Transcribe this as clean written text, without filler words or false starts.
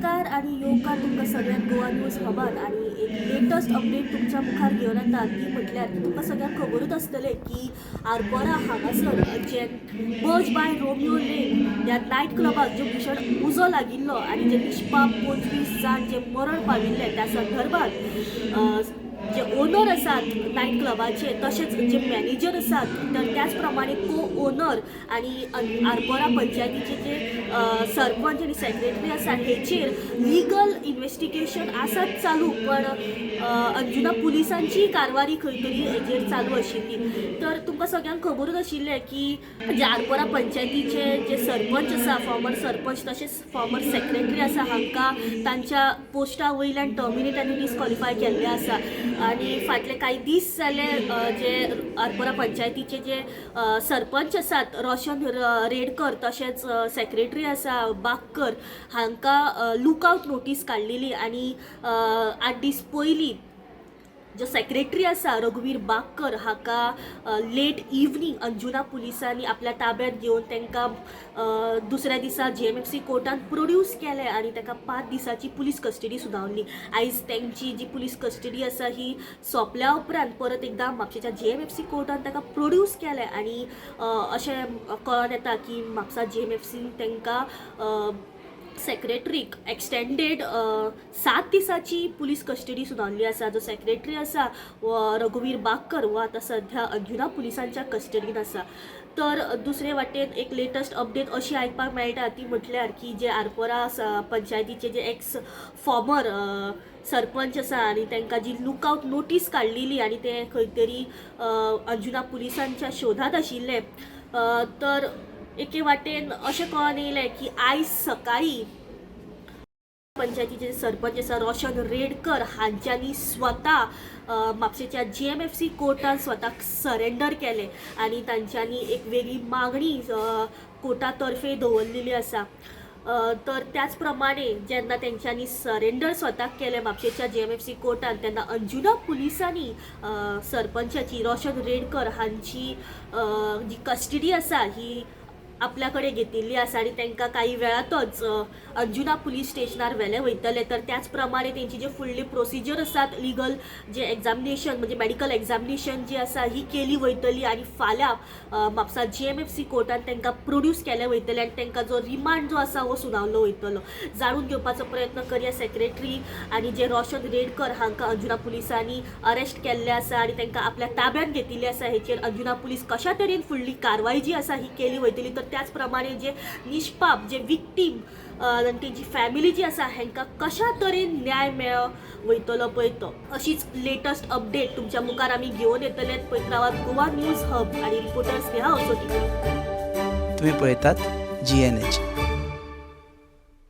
नमस्कार आनी येवकार तुमकां सगळ्यांक गोवा न्यूज हबान. आनी एक लेटस्ट अपडेट तुमच्या मुखार घेवन येता ती म्हटल्यार तुमकां सगळ्यांक खबरूच आसतलें की आरपोरा हांगासर जे बज बाय रोमियो लेन ह्या नायट क्लबाक जो भीशण उजो लागिल्लो आनी जे निष्पाप 25 जाण जे मरण पाविल्ले, त्या संदर्भात जे ओनर आसात नायट क्लबाचे, तशेंच जे मॅनेजर आसात, तर त्याच प्रमाणे को ओनर आनी आरपोरा पंचायतीचे जे सरपंच आनी सेक्रेटरी आसा, हेचेर लिगल इन्वेस्टिगेशन आसात चालू, पण अंजुना पुलिसांची कारवारी खंय तरी हेजेर चालू आशिल्ली. तर तुमकां सगळ्यांक खबरूच आशिल्लें की जे आरपोरा पंचायतीचे जे सरपंच आसा, फॉर्मर सरपंच तशेंच फॉर्मर सेक्रेटरी आसा, हांकां तांच्या पोस्टा वयल्यान टर्मिनेट आनी डिस्क्वॉलिफाय केल्लें आसा. आनी फाटले कांय दीस जाले जे आरपोरा पंचायतीचे जे सरपंच आसात रोशन रेडकर, तशेंच सेक्रेटरी आसा बागकर, हांकां लुकआवट नोटीस काडलेली. आनी 8 दीस पयलीं जो सेक्रेटरी आसा रघुवीर बागकर हाका लेट इवनींग अंजुना पुलिसांनी आपल्या ताब्यात घेवन तांकां दुसऱ्या दिसा जीएमएफसी कोर्टान प्रोड्यूस केलें आनी ताका 5 दिसांची पुलीस कस्टडी सुनावली. आयज तेंची जी पुलीस कस्टडी आसा ही सोंपल्या उपरांत परत एकदां म्हापशेच्या जीएमएफसी कोर्टान ताका प्रोड्यूस केलें. आनी अशें कळोन येता की म्हापसा जीएमएफसीन तांकां सेक्रेटरीक एक्सटेंडेड 7 दिसाची पुलीस कस्टडी सुनावल्ली आसा. जो सेक्रेटरी आसा रघुवीर बागकर हो आतां सध्या अंजुना पुलिसांच्या कस्टडीन आसा. तर दुसरे वाटेन एक लेटस्ट अपडेट अशी आयकपाक मेळटा ती म्हटल्यार की जे आरपोरा पंचायतीचे जे एक्स फॉर्मर सरपंच आसा आनी तांकां जी लुकआवट नोटीस काडलेली आनी ते खंय तरी अंजुना पुलिसांच्या शोधांत आशिल्ले, तर एके वाटेन अशें कळोन येयलें की आयज सकाळीं पंचायतीचे सरपंच आसा रोशन रेडकर हांच्यांनी स्वता म्हापशेच्या जीएमएफसी कोर्टान स्वताक सरेंडर केलें आनी तांच्यांनी एक वेगळी मागणी कोर्टा तर्फे दवरलेली आसा. तर त्याच प्रमाणे जेन्ना तेंच्यांनी सरेंडर स्वताक केलें म्हापशेच्या जीएमएफसी कोर्टान, तेन्ना अंजुना पुलिसांनी सरपंचाची रोशन रेडकर हांची जी कस्टडी आसा ही आपल्या कडेन घेतिल्ली आसा आनी तांकां काही वेळातच अंजुना पुलीस स्टेशनार व्हेले वयतले. तर त्याच प्रमाणे तेंची जे फुडली प्रोसिजर आसात, लिगल जे एग्जामिनेशन म्हणजे मेडिकल एग्जामिनेशन जी आसा ही केली वयतली आनी फाल्यां म्हापसा जीएमएफसी कोर्टान तांकां प्रोड्यूस केले वयतले आनी तांकां जो रिमांड जो आसा हो सुनावलो वयतलो. जाणून घेवपाचो प्रयत्न करया, सेक्रेटरी आनी जे रोशन रेडकर हांकां अंजुना पुलिसांनी अरेस्ट केल्ले आसा आनी तांकां आपल्या ताब्यात घेतिल्ले आसा, हेचेर अंजुना पुलीस कशा तरेन फुडली कारवाय जी आसा ही केली वयतली. तर त्याच प्रमाणे जे निष्पाप जे विक्टीम आनी तेंची फॅमिली जी आसा हेंकां कशा तरेन न्याय मेळ वयतलो पळय तो. अशीच लेटस्ट अपडेट तुमच्या मुखार आमी घेवन येतले. पळयत रावात गोवा न्यूज हब आनी रिपोर्टर स्नेहा असोटी. तुम्ही पळयतात जीएनएच.